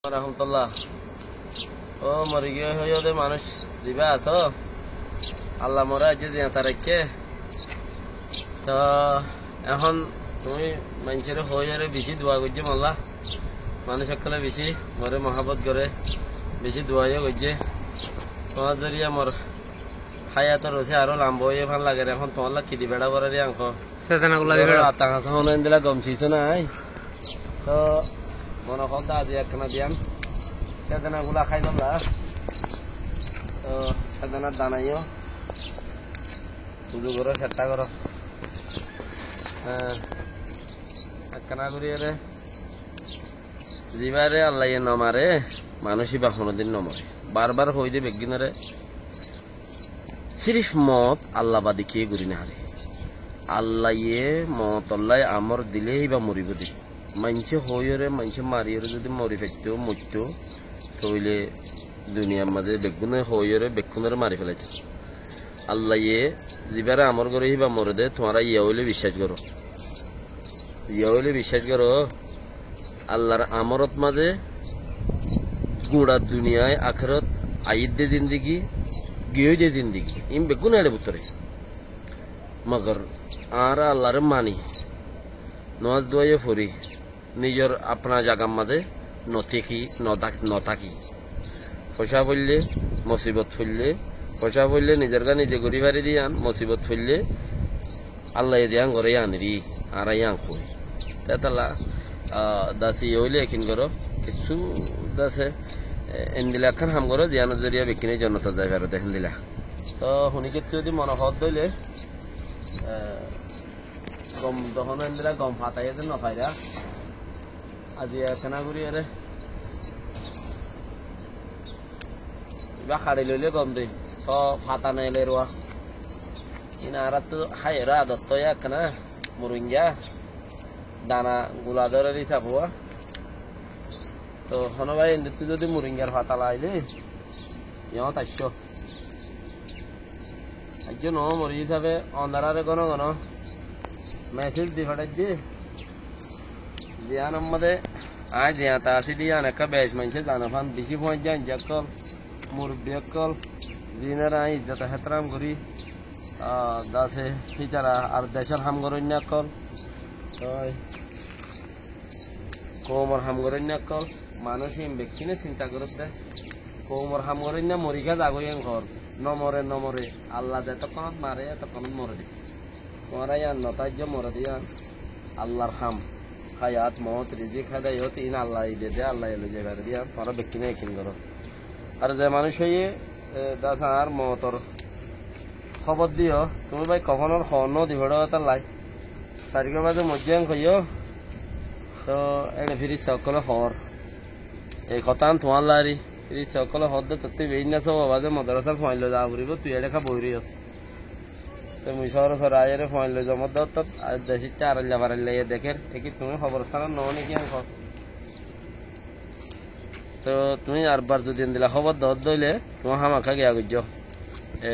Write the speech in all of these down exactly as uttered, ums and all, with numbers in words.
Rahmatullah. Ó, mori giyói hoiyó de manúic zibá asó, Allah moré aijjó ziyata raikké. Toh ehón tuñí maincóre hoiyóre bicí dua goijjó molla. Manúic ókkole bicí moré muhábbot goré, bicí dua yó goijjé. Tuáñr zoriya mor háyator rosi aró lamba óiye fán lager. Ehón tuáñlla ki di beça borar yián hoó. Sedena gula di beça. Ata hañsá hono endilla gom sis nái. Toh mone hoódde aijja ekkána diyan sedena gula háibolla. Toh sedenar dana yó uzu goró, cesta goró. Há, ekkána gorí ere. Zibáre Allaye no mare, manúic íba honódin no more. Barbar hoóide beggúnore, sirif moot Allah bade kiyé gorí no fare. Allaye mootolla amor dile íba moribóu de. Maincé hoóiyore, maincé mariyore zodi mori faittóu, moittóu, tóile duniyar mazé beggúne hoóiyore, beggúnore mari felaitó. Allaye zibáre amor goré íba more de, tuáñra yá óile biccác goró. Yá óile biccác goró, Allar amorot mazé gura duniyai akerot aiyédde zindigi, giyóide zindigi, ín beggún eçe bútore. Mogor añára Allare mani, nomaz duwa yó fori, nizor apna zagar mazé no táki, no táki, no táki. Foicá foille, mosibot foille, foicá foille nizorgá nize gorí fari de yián, mosibot foille Allaye ziyán goré yián ri, añára yián hoói. Tetalla, ah, dase yó óile ekin goró, kissú dase, eh, endilla ekkán ham goró, ziyánor zoriya bekkúne jonnotot zai faro de héndilla. Toh honi kessú zodi mone hoódde óile, eh, gom dohóno endilla gom fata yó de no faira. Aijja ekkena guri ere. Iba haçi loile gom de. Só fata nai lerua. Ín añárattu háiyore adot óiye ekkena. Muringa. Dana gula dórer hísab ówa. Toh hono bái endilla zodi muringar fata laile. Yó taicco. Aijjó no mori hísabe onarare gono gono mesej di fethai de. Ziyán ammá de añí ziyán ta así de yián ekká bec maincé zane fán bicí fuañijja ainjja ókkol, murubbi ókkol, ziínore añí izzot ehtaram gorí, ah, dase hítara ar decór ham goróinna ókkol. Toi koumor ham goróinna ókkol, manúic ín bekkúne sinta goródde. Koumor ham goróinna mori giyé zagói en hoór. No more, no more. Allah zetokkonot mare, etokkonot more de. Tuáñra yián no táijjo more de yián. Allar ham. Háyat, moot, rizik, hédayot, ín Allaye de de, Allaye loi zai fare de yián. Tuáñra bekkúne ekin goró. Ar ze manúic óiye, e, dase añár mootor hóbor diyó, tuñí bái kofonor hoor no di faro tállai. Sairgwá baze moijjé en hoiyó, toh eçe firista ókkole hoór. Ei hotá án tuáñlla ari, firista ókkole hoódde tottú iba inna sóoba baze modorasar fuain loi zaa foribó, tui eçe ká boói roiyós. Te mui sóore sóore aiyóre fuain loi zomot dóttot, ar decítta arailla farailla iye dekér, e ki tuñí hoborostánot noó né ki en hoó? Toh tuñí arbar zodi endilla hóbor doódde óile, tuñí hámaká giya goijjó. E,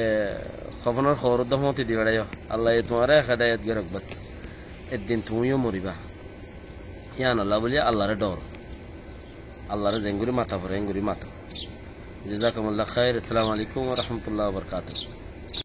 kofonor hoor uddá foóñti di beçaiyó. Allaye tuáñre hédayot gorok bas. Eddin tuñí yó moribá. Yíanolla bóli Allare dhooro. Allare zengori mata fore, engori mato. Jazakumullah khair. Assalamu alaikum wa rahmatullahi wa barakatuh.